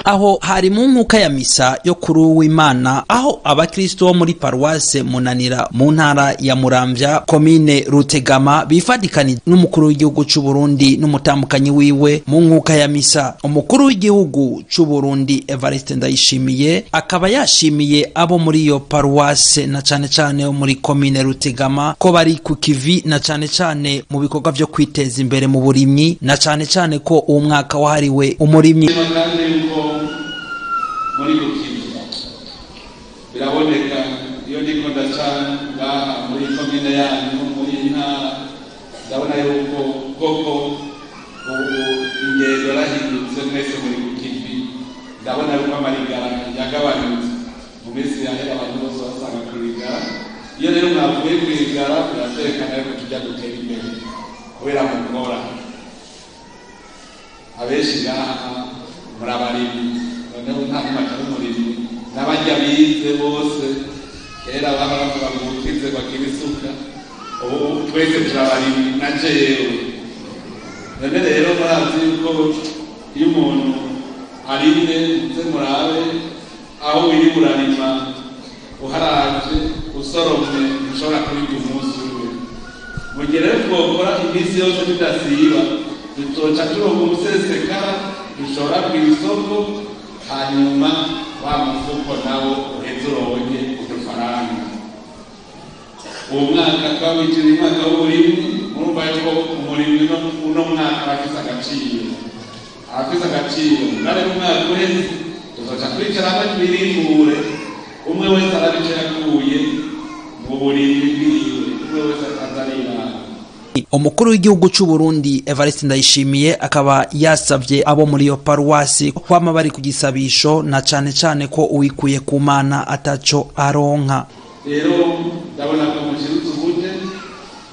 Aho hari mu nkuka ya misa yo kuri uw'Imana, aho abakristo bo muri paruwase Munanira mu ntara ya Muramvya, komine Rutegama, bifadikanije n'umukuru w'igihugu c'u Burundi n'umutambukanyi wiwe mu nkuka ya misa. Umukuru w'igihugu c'u Burundi Evariste Ndayishimiye akaba yashimiye abo muri iyo paruwase na cane cane bo muri komine Rutegama ko bari ku kivi, na cane cane mu bikorwa vyo kwiteza imbere mu burimyi, na cane cane ko uwo mwaka wahariwe umurimyi. Kandi yuko muri ku kivi biraboneka iyo ndiko ndaca ngaha muri komine yanyu, muri iyi ntara, ndabona yuko koko ubu ingendo yarahindutse, mwese muri ku kivi. Ndabona yuko amarigara yagabanutse. Mu minsi yahera abantu bose basanga kw'irigara. Iyo rero mwavuye kw'irigara, biraterekana yuko tujya gutera imbere kubera mukora. Abenshi ngaha muri abarimyi. Noneho nta n'umwe atari umurimyi, n'abarya bize bose. Kera bahora bavuga ngo ukize bakira isuka, ubu twese turabarimyi na jewe. None rero murazi yuko iyo umuntu arimye, muze murabe aho wiri urarima, uharavye usoromye, ntushobora kubirya umunsi umwe. Mu gihe rero twokora iminsi yose tudasiba, dutoca turonka umusesekara dushora kw'isoko, hanyuma wa mufuko nawo uheze uronke udufaranga. Uwo mwaka twawitiriye umwaka w'uburimyi. Murumva yuko umurimyi uno mwaka arafise agaciro, arafise agaciro. Ngare mu mwaka uheze tuzoca twicara hamwe twirimbure, umwe wese arabe ico yakuye mu burimyi bwiwe, umwe wese aza ariraba. Umukuru w'igihugu c'u Burundi Evariste Ndayishimiye akaba yasavye abo muri iyo paruwasi kwama bari ku gisabisho, na cane cane ko uwikuye ku Mana ataco aronka. Rero ndabona ko mushirutse ubute,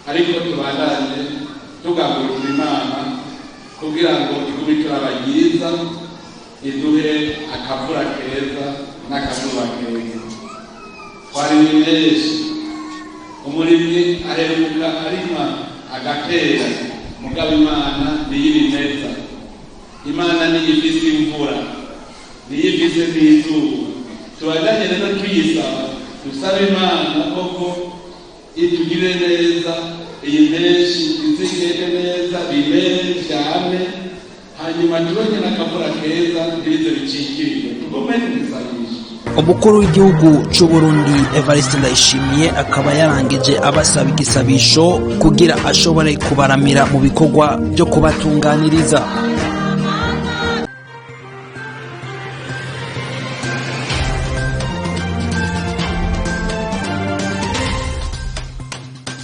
ariko tubandanye tugangurukira Imana kugira ngo igume ituraba ryiza, iduhe akavura keza n'akazuba keza. Twarimye menshi. Umurimyi aheruka arima agatera, mugabo Imana niyo ibimeza. Imana niyo ifise imvura, niyo ifise n'izuba. Tubandanye rero tuyisaba, dusabe Imana koko itugire neza, iyi mpeshi izigende neza, bimere vyame, hanyuma turonke n'akavura keza, ntibize bicikirwe. Tugume tubisabisha. Umukuru w'igihugu c'u Burundi Evariste Ndayishimiye akaba yarangije abasaba igisabisho kugira ashobore kubaramira mu bikorwa byo kubatunganiriza.